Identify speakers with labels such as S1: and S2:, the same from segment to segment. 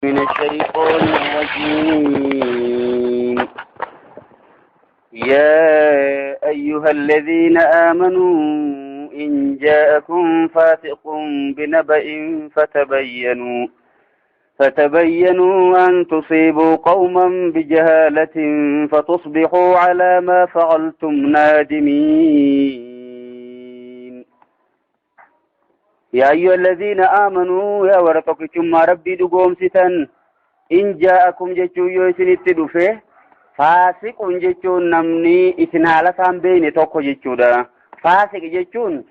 S1: من الشيطان الرجيم. يا أيها الذين آمنوا إن جاءكم فاسق بنبأ فتبينوا أن تصيبوا قوما بجهالة فتصبحوا على ما فعلتم نادمين. يا أيها الذين آمنوا يا ورتقكم ربي دقوم ستن إن جاءكم جتشو يوسن التدفه فاسق جتشو نمني إسنالة بين توكو جتشو دا فاسق جتشون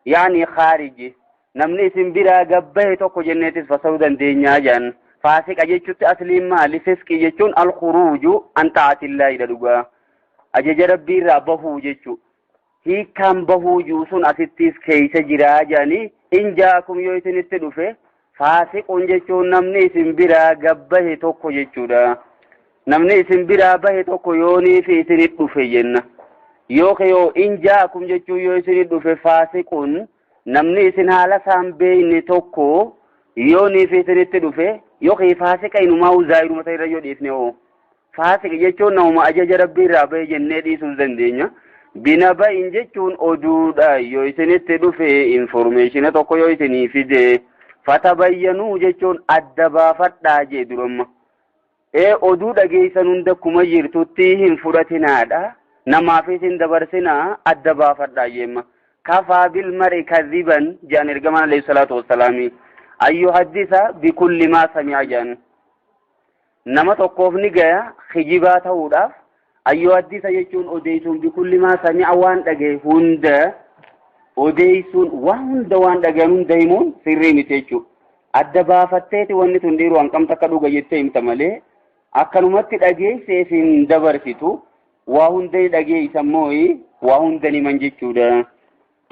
S1: يعني خارج namni isin biraa gabbahe tokko jenneetis fasa'uu dandeenyaa jedhan. Faasiqa jechuutti asliin maali? Fisqi jechuun alkhuruuju an ta'atillaahi dhugaa. Ajaja rabbii irraa bahuu jechuu. Hiikkaan bahuu jiru sun asittis keessa jiraa jedhanii in jaakum yoo isinitti dhufe faasiquun jechuun namni isin biraa gabbahe tokko jechuudha. Namni isin biraa bahe tokko yoonii fi isinit dhufe jenna. Yoo in jaakum jechuun yoo isinit dhufe faasiquun namni isin haala isaan beekne tokko yoonii fi isinitti dhufe yookiin faasiqa inumaa zaayiruma ta'e irra yoo dhiisne hoo faasiqa jechuun namuma ajaja rabbii irraa bahe jennee dhiisuu dandeenya. Binaba'in jechuun oduudha yoo isinitti dhufe informeeshina tokko yoo isinii fide fatabayyanuu jechuun adda baafadhaa jee duramma. Oduu dhageessan hunda kuma jirtutti hin fudhatinaadha. Namaaf isin dabarsinaa adda baafadhaa jeemma. كفى بالمرء كذبا جان ارجمان عليه الصلاة والسلام أن يحدث بكل ما سمع جان نما تقوف نجا خجبات هودا أن يحدث يجون أديسون بكل ما سمع وان دجى هند أديسون وان دوان دجى من دايمون سرين تيجو أدبا فتيت وان تندير وان كم تكلو جيتهم تملي أكلمات دجى سيفين دبرتو وهند دجى يسموه وهند نمن جيتشو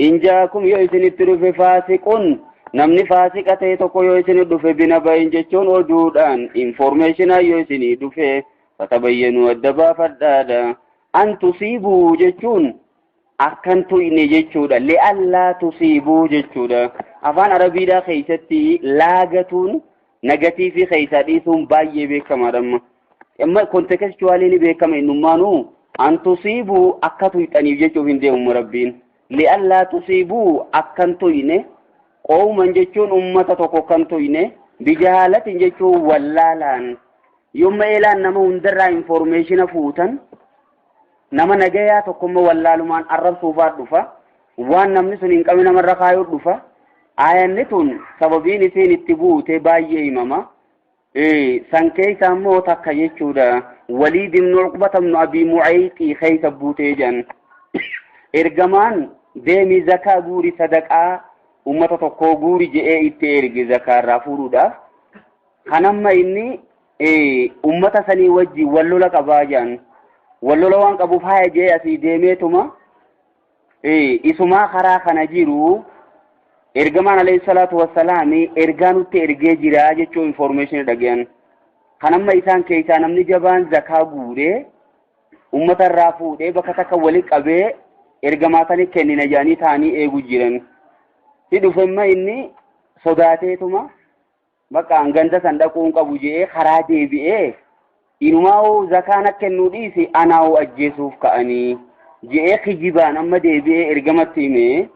S1: إن جاءكم يؤذن الترف فاسق نمني فاسق أتيتك يؤذن الدف بنبأ جتون ودودان إنفورميشن يؤذن الدف فتبينوا الدبا فدادا أن تصيبوا جتون أكنتو إن جتون لألا تصيبوا جتون أفان عربي دا خيستي لاغتون نغتي في خيستي ثم باي بكما دم إما كونتكستوالي بكما إنمانو أن تصيبوا أكتو إتاني جتون هندهم ربين لألا تصيبوا أكنتوينه قوما جتون أمة تكو كنتوينه بجهالة جتون ولالان يوم إلان نما هندرا إنفورميشن فوتن نما نجايا تكم ولالمان الرب صوفات دفا وان نمني سنين كمنا مرة خاير دفا آيانتون سببين سين اتبوت باية إماما سنكي سامو تكا دا وليد بن عقبة بن أبي معيط خيس بوتيجان إرجمان deemi zakaa guuri sadaqaa ummata tokko guuri je'ee itti erge zakaa irraa fuudhuudhaaf kanamma inni ummata sanii wajji wallola qabaa jedhan wallola waan qabuuf haya je'ee asii deemeetuma isumaa karaa kana jiru ergamaan alayhi salaatu wassalaami ergaa nutti ergee jira jechuu informeeshinii dhagayan kanamma isaan keessaa namni jabaan zakaa guuree ummata irraa fuudhee bakka takka wali qabee ergamaatanii kennina jedhanii taanii eegu jiran. Si dhufemma inni sodaateetuma bakka ganda san dhaquu hin qabu je'ee karaa deebi'ee inumaa zakaan akka kennuu dhiisi anaa'u ajjeesuuf ka'anii je'ee kijibaan amma deebi'ee ergamatti hime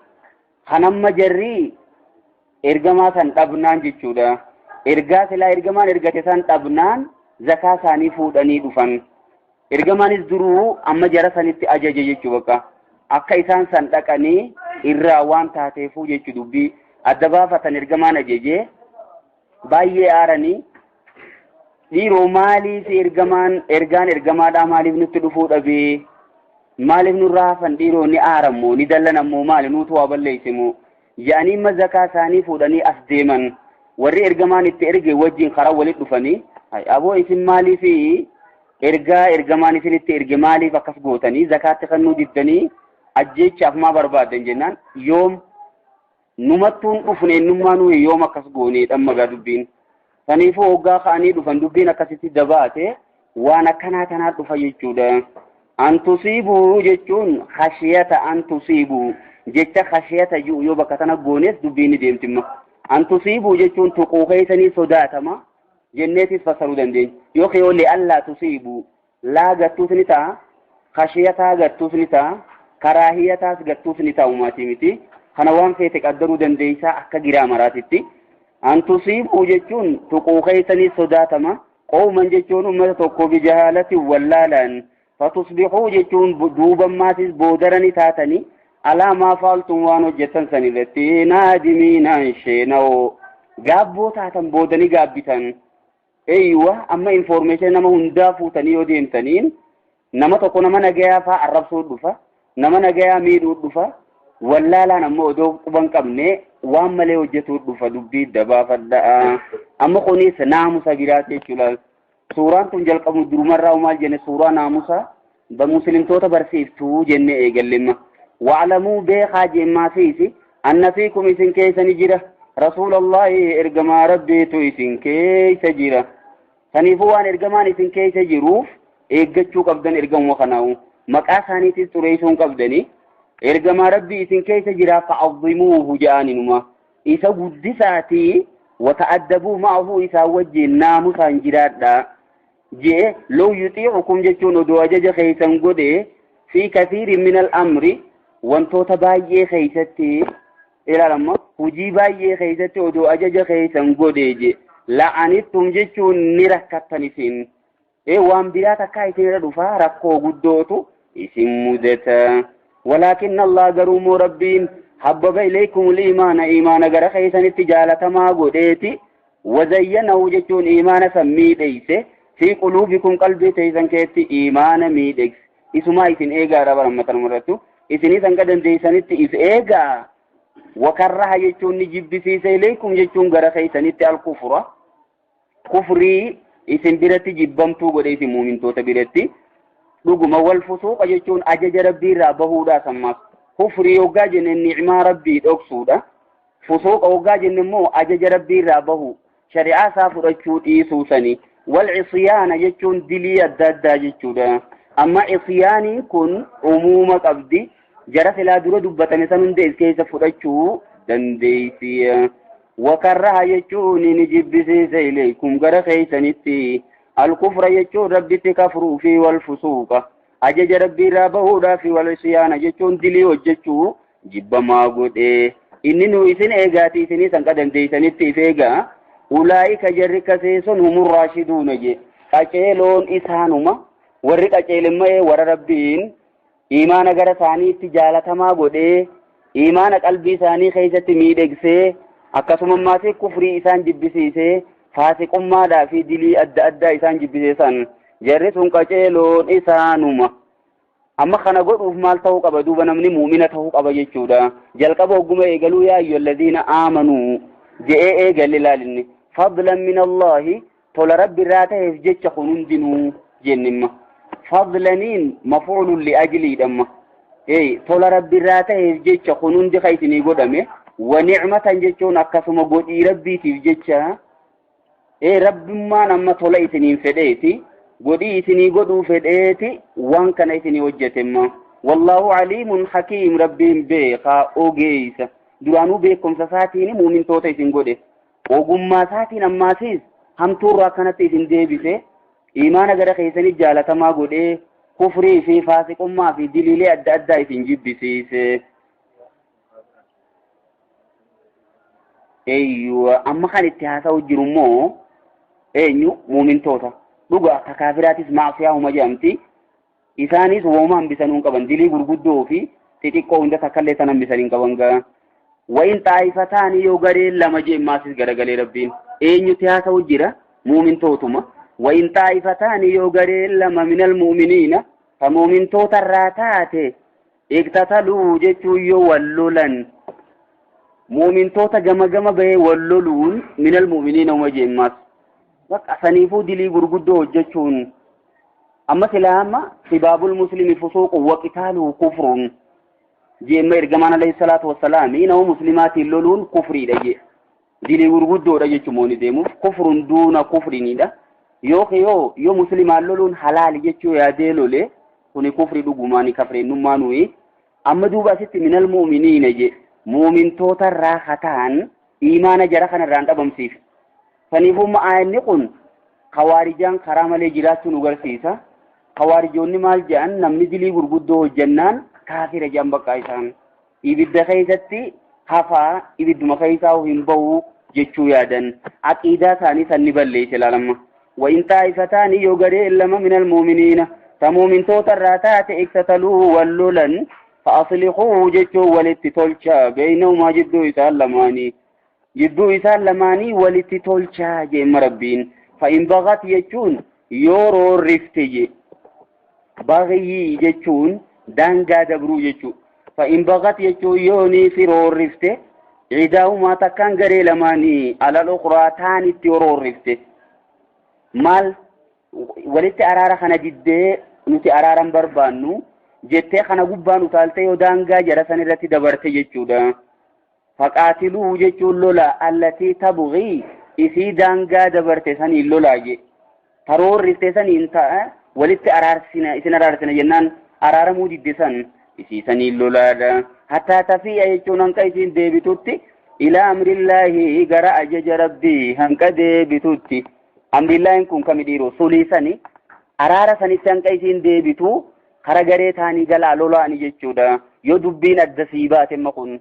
S1: kanamma jarri ergamaa san dhabnaan jechuudha. Ergaa silaa ergamaan ergate san dhabnaan zakaa isaanii fuudhanii dhufan. Ergamaanis duruu amma jara sanitti ajaje jechuu bakka. Akka isaan san dhaqanii irraa waan taateefuu jechuu dubbii adda baafatan ergamaan ajajee baay'ee aaranii dhiiroo maaliif ergamaan ergaan ergamaadhaa maaliif nutti dhufuu dhabee maaliif nurraa hafan dhiiroo ni aarammoo ni dallanammoo maali nuutu waa balleessimoo jedhanii mazakaa isaanii fuudhanii as deeman warri ergamaan itti erge wajjin karaa walitti dhufanii aboo isin maaliif ergaa ergamaan isinitti erge maaliif akkas gootanii zakaatti kennuu diddanii ajjeechaaf maa barbaadan jennaan yoom numattuun dhufne innummaa nuyi yoom akkas goonee dhammagaa dubbiin saniifuu hoggaa ka'anii dhufan dubbiin akkasitti dabaate waan akkanaa kanaa dhufa jechuudha. An tusiibuu jechuun khashiyata an tusiibuu jecha khashiyata ji'u yoo bakka tana goonees dubbiin ni deemtimma. An tusiibuu jechuun tuquu keessanii sodaatama. Jenneetis fassaruu dandeenya. Yookiin yoo li'allaa tusiibuu laa gattuus ni ta'a, khashiyataa gattuus ni ta'a, karaahiyataas gattuus ni ta'a umaatii miti. Kana waan feete qaddaruu dandeessaa akka giraamaraatitti. An tusiibuu jechuun tuquu keessanii sodaatama. Qawman jechuun ummata tokko bijahaalati wallaalaan. Fatusbihuu jechuun duubammaatis boodarani taatanii alaa maa faaltum waan hojjetan san irratti naadimiinaan sheena'oo gaabboo taatan boodanii gaabbitan. Eeywa amma information nama hundaa fuutanii yoo deemtaniin nama tokko nama nagayaa faa arrabsuu dhufa, nama nagayaa miidhuu dhufa, wallaalaan ammoo odoo quban qabne waan malee hojjetuu dhufa dubbii dabaafadhaa. Amma kunis naamusa biraati jechuudha. Suuraan tun jalqabu durumarraa maal jenne suuraa naamusa muslimtoota barsiiftuu jenne eegallemma. Wa'lamuu beekaa jemmaasiisi anna fiikum isin keessa ni jira. Rasuulallahi ergamaa rabbiitu isin keessa jira. Saniifuu waan ergamaan isin keessa jiruuf eeggachuu qabdan ergamuma kanaa'u. Maqaa isaaniitis xureessuu hin qabdani. Ergamaa rabbii isin keessa jira fa'azzimuuhu ja'aninuma. Isa guddisaatii wata'addabuu ma'ahu isaa wajjin naamusaan jiraadha. Jee law yuxiicukum jechuun odoo ajaja keessan godhe fi kathiirin min al-amri wantoota baay'ee keessatti ilaalama hojii baay'ee keessatti odoo ajaja keessan godhe je la'anittum jechuun ni rakkattan isin. Waan biraa takkaa isin irra dhufaa rakkoo guddootu isin mudata. Walaakin Allah garuu moo rabbiin habbaba ilaykum al-iimaana iimaana gara keessanitti jaalatamaa godheeti wazayyanahu jechuun iimaana san miidheyse fi quluubikum qalbii teessan keessatti iimaana miidhegse. Isumaa isin eegaadha baramatan irrattu isinii san dandeessanitti if eegaa. Wakarraha jechuun ni jibbisiise ilaykum jechuun gara keessanitti al-kufra kufrii isin biratti jibbamtuu godhe isin muumintoota biratti dhuguma wal fusuuqa jechuun ajaja rabbii irraa bahuudha sammaas. Kufrii hoggaa jenne ni'maa rabbii dhoksuudha. Fusuuqa hoggaa jenne immoo ajaja rabbii irraa bahu shari'aa isaa fudhachuu dhiisuu sani. Wal cisyaana jechuun dilii adda addaa jechuudha. Amma cisyaaniin kun umuuma qabdi. Jara silaa dura dubbatame san hunda is keessa fudhachuu dandeessi. Wakarraha jechuun ni jibbisiise ilaykum gara keessanitti. Alkufra jechuun rabbitti kafruu fi wal fusuuqa. Ajaja rabbii irraa bahuudhaa fi wal isyaana jechuun dilii hojjechuu jibbamaa godhe. Inni nu isin eegaati isinii san qadandeessanitti if eegaa. Ulaa'ika jarri kaseeson humur raashiduuna je. Qaceeloon isaanuma warri qaceelimmaa warra rabbiin iimaana gara isaaniitti jaalatamaa godhee iimaana qalbii isaanii keessatti miidhegsee akkasuma kufrii isaan jibbisiisee faasiqummaadhaa fi dilii adda addaa isaan jibbisiisan jarri sun qaceeloon isaanuma. Amma kana godhuuf maal ta'uu qaba duuba namni muumina ta'uu qaba jechuudha. Jalqaba hogguma eegaluu yaa ayyuhalladiina aamanuu je'ee eegalle ilaalinni. Fadlan min Allaahi tola rabbi irraa ta'eef jecha kun hundinuu jennimma. Fadlaniin maf'uulun li'ajliidhamma. Tola rabbi irraa ta'eef jecha kun hundi kan isinii godhame wa nicmatan jechuun akkasuma godhii rabbiitiif jecha rabbummaan amma tola isiniin fedheeti godhii isinii godhuu fedheeti waan kana isinii hojjetemma. Wallaahu aliimun hakiim rabbiin beekaa ogeessa. Duraanuu beekumsa isaatiin muumintoota isin godhe. Ogummaa isaatiin ammaasiis hamtuurraa akkanatti isin deebise. Iimaana gara keessanii jaalatamaa godhee kufrii fi faasiqummaa fi diliilee adda addaa isin jibbisiise. Eeyyuu amma kan itti haasa'u jiru immoo eenyu muumintoota. Dhuga akka kaafiraatis maasiyaa huma jedhamti. Isaanis wooma hambisanuu hin qaban dilii gurguddoo fi xixiqqoo hunda takkallee san hambisanii hin qaban gaa. Wayin xaayifataani yoo gareen lama jee maasis garagalee rabbiin eenyutti haasa'u jira muumintootuma. Wayin xaayifataani yoo gareen lama minal muuminiina ta muumintoota irraa taate iqtataluu jechuun yoo wal lolan muumintoota gama gama bahee wal loluun minal muuminiina uma jeemmaas. Bakka saniifuu dilii gurguddoo hojjechuun amma silaa amma sibaabul muslimi fusuuqu wa qitaaluhu kufrun jeemma ergamaan alayhi salaatu wassalaami nama muslimaatiin loluun kufriidha jee. Dilii gurguddoodha jechuun deemuuf kufrun duuna kufrinidha. Yoo yoo muslimaan loluun halaali jechuu yaadee lole kuni kufri dhugumaani kafreennummaa nuyi. Amma duuba asitti minal mu'miniina je muumintoota irraa hataan iimaana jara kanarraan dhabamsiif. Saniifumma aayanni kun khawaarijaan karaa malee jiraachuu nu garsiisa. Khawaarijoonni maal jedhan namni dilii gurguddoo hojjannaan kaafira jedhan bakka isaan. Ibidda keessatti hafaa ibidduma keessaa hin bahu jechuu yaadan. Aqiidaa isaanii san ni balleesse ilaalamma. Wa'in taa'ifataani yoo garee lama minal muuminiina ta muumintoota irraa taate iktataluu wal lolan fa'aslihuu jechuun walitti tolchaa beeynahumaa jidduu isaan lamaanii. Jidduu isaan lamaanii walitti tolchaa jeemma rabbiin. Fa'in bagat jechuun yoo roorrifte je. Bagyii jechuun daangaa dabruu jechuudha. Fa'in bagat jechuun yoo ni fi roorrifte cidaahumaa takkaan garee lamaanii alal ukhraa taanitti yoo roorrifte. Maal walitti araara kana diddee nuti araaran barbaannu jettee kana gubbaan utaaltee yoo daangaa jara san irratti dabarte jechuudha. Faqaatiluu jechuun lola allatii tabgii isii daangaa dabarte saniin lolaa je. Taroorrifte saniin ta'a walitti araarsina isin araarsina jennaan araaramuu didde san isii saniin lolaadha. Hattaa tafi'a jechuun hanqa isiin deebitutti ilaa amrillaahi gara ajaja rabbii hanqa deebitutti. Amrillaahin kun kami dhiiroo sulii sani araara sanitti hanqa isiin deebitu kara garee taanii galaa lolaani jechuudha. Yoo dubbiin adda sii baate kun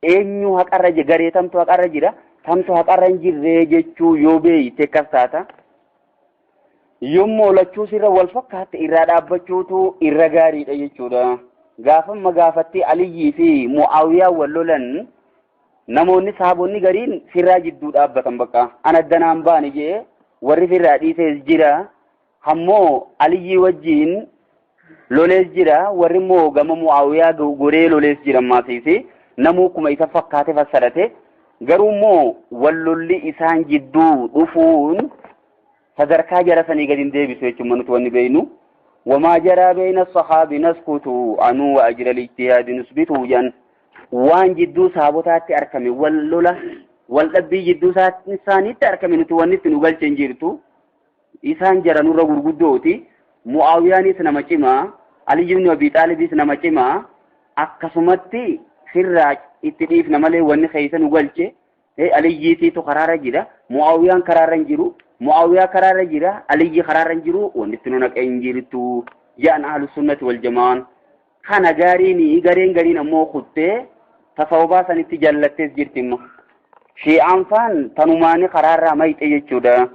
S1: eenyu haqarra jira garee tamtu haqarra jira tamtu haqarra hin jirree jechuu yoo beeyte akkas taata. Yommuu lachuu sirra wal fakkaatte irraa dhaabbachuutu irra gaariidha jechuudha. Gaafamma gaafatti Aliyyii fi Mu'aawiyaa wal lolan namoonni sahaabonni gariin sirraa jidduu dhaabbatan bakka. An addanaan baane jee warri firraa dhiisees jira. Ammoo Aliyyii wajjiin lolees jira. Warri immoo gama Mu'aawiyaa goree lolees jira maasiisi. Namuu kuma isa fakkaate fassarate. Garuu immoo wal lolli isaan jidduu dhufuun sadarkaa jara sanii gadi hin deebisu jechuudha nuti wanni beeynu. Wamaa jaraa beeyna sahaabi naskutu anuu wa ajra lijtihaadi nusbitu jedhan. Waan jidduu sahaabotaatti argame wal lola wal dhabbii jidduu isaaniitti argame nuti wanni itti nu galche hin jirtu. Isaan jara nurra gurguddooti. Mu'aawiyaanis nama cimaa, Ali ibn Abi Xaalibis nama cimaa. Akkasumatti sirraa itti dhiifna malee wanni keessa nu galche Aliyyiitiitu karaarra jira, Mu'aawiyaan karaarra hin jiru, Mu'aawiyaa karaarra jira, Aliyyi karaarra hin jiru, wanni itti nu naqee hin jirtu jedhan ahlu sunnati wal jamaan. Kana gaariin gareen gariin ammoo kuttee tasawwabaa sanitti jallattees jirti immoo. Shi'aan faan tanumaani karaarraa mayxe jechuudha.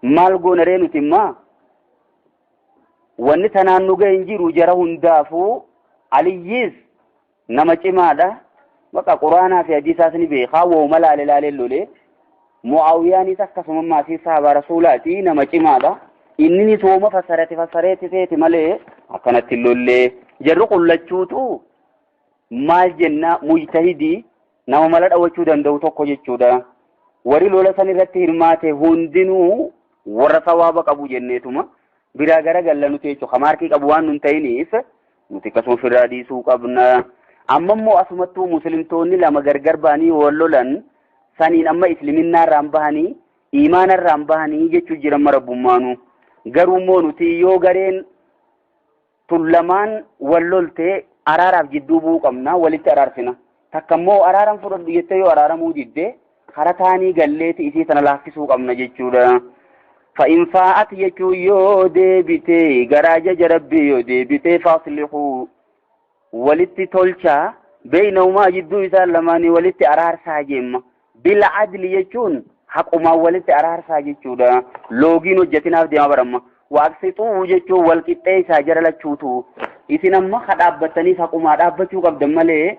S1: Maal goona ree nuti immoo? Wanni tanaan nu ga'e hin jiru jara hundaafuu Aliyyiis nama cimaadha. Bakka Quraanaa fi hadiisaas ni beekaa wooma laale laalee lolee. Mu'aawiyaanis akkasuma maasii sahaabaa rasuulaati nama cimaadha. Inni ni sooma fassarate fassareetti seeti malee akkanatti lollee. Jarri qullachuutu maal jenna mujtahidii nama mala dhawachuu danda'u tokko jechuudha. Warri lola san irratti hirmaate hundinuu warra sawaaba qabu jenneetuma biraa gara galla nuti jechuudha. Kamaarkii qabu waan nun ta'iniif nuti akkasuma ofirraa dhiisuu qabna. Amma immoo asumattuu muslimtoonni lama gargar ba'anii wal lolan saniin amma islaminnaarraan bahanii iimaanarraan bahanii jechuu jiran marabbummaanu. Garuu immoo nuti yoo gareen tun lamaan wal loltee araaraaf jidduu bu'uu qabna walitti araarsina. Takka immoo araaran fudhadhu jettee yoo araaramuu didde kara taanii galleeti isii sana laaffisuu qabna jechuudha. Fa'in faa'at jechuun yoo deebite gara ajaja rabbii yoo deebite faaslihuu walitti tolchaa beeynahumaa jidduu isaan lamaanii walitti araarsaa jeemma. Bila adli jechuun haqumaan walitti araarsaa jechuudha. Loogiin hojjetinaaf deema baramma. Waaqsixuu jechuun wal qixxeessaa jara lachuutu. Isin amma ha dhaabbattaniif haqumaa dhaabbachuu qabdan malee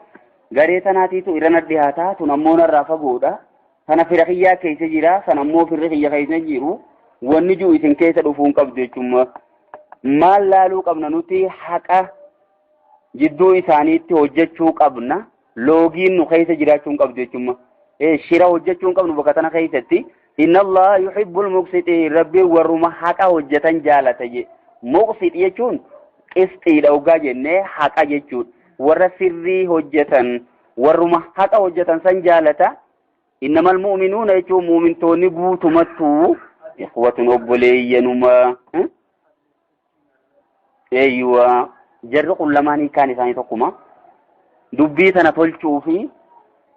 S1: garee tanaatiitu irra na dhiyaataa tun ammoo narraa fagoodha. Sana fira kiyyaa keessa jira sana ammoo firri kiyya keessa jiru wanni jiru isin keessa dhufuu hin qabdu jechuudha. Maal laaluu qabna nuti haqa jidduu isaaniitti hojjechuu qabna. Loogiin nu keessa jiraachuu hin qabdu jechuudha. Shira hojjechuu hin qabnu bakka tana keessatti. Inna Allah yuhibbul muqsitiin rabbiin warruma haqa hojjetan jaalata je. Muqsit jechuun qisxiidha ogaa jennee haqa jechuudha. Warra sirrii hojjetan warruma haqa hojjetan san jaalata. Innamal mu'minuuna jechuun mu'mintoonni guutumattuu ikhwatun obboleeyyanuma. Eeyyuwa jarri kun lamaan hiikkaan isaanii tokkuma. Dubbii tana tolchuu fi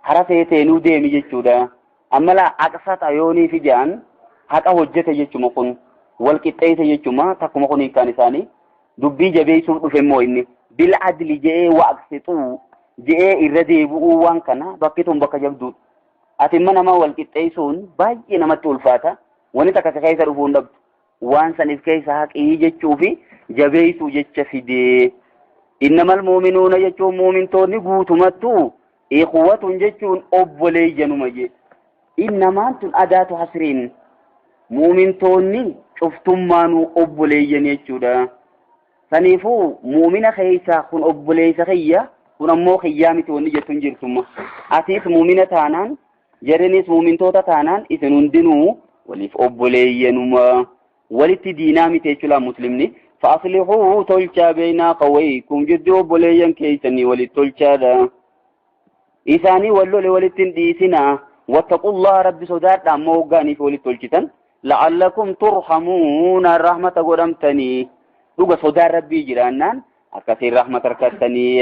S1: hara feeteenuu deemi jechuudha. Amma laa aqsata yoonii fi ja'an Haqa hojjete jechuma kun wal qixxeesse jechuma takkuma kun hiikkaan isaanii. Dubbii jabeessuuf dhufe immoo inni bil adli je'ee waqsixuu je'ee irra deebi'uu waan kana bakki tun bakka jabduudha. Ati imma nama wal qixxeessuun baay'ee namatti ulfaata. Wani takka ka keessa dhufuu hin dhabdu. Waan saniif keessa haqii jechuu fi jabeessuu jecha fidee. Innamal muuminuuna jechuun muumintoonni guutumattuu ikhwatun jechuun obboleeyyanuma jee. Innamaan tun adaatu hasriin muumintoonni cuftummaanuu obboleeyyan jechuudha. Saniifuu muumina keessa kun obboleessa kiyya kun ammoo kiyyaa miti wanni jettu hin jirtumma. Atiis muumina taanaan jarrinis muumintoota taanaan isin hundinuu waliif obboleeyyanuma. Walitti diinaa miti jechuudha muslimni. Fa'aslihuu tolchaa beeynaa qawweekum jidduu obboleeyyan keessanii walitti tolchaadha. Isaanii wal lole walitti hin dhiisinaa. Wattaqullaha rabbi sodaadha ammoo hoggaaniif walitti tolchitan. La'allakum turhamuuna rahmata godhamtanii. Dhuga sodaan rabbii jiraannaan akkasiin rahmata argattanii.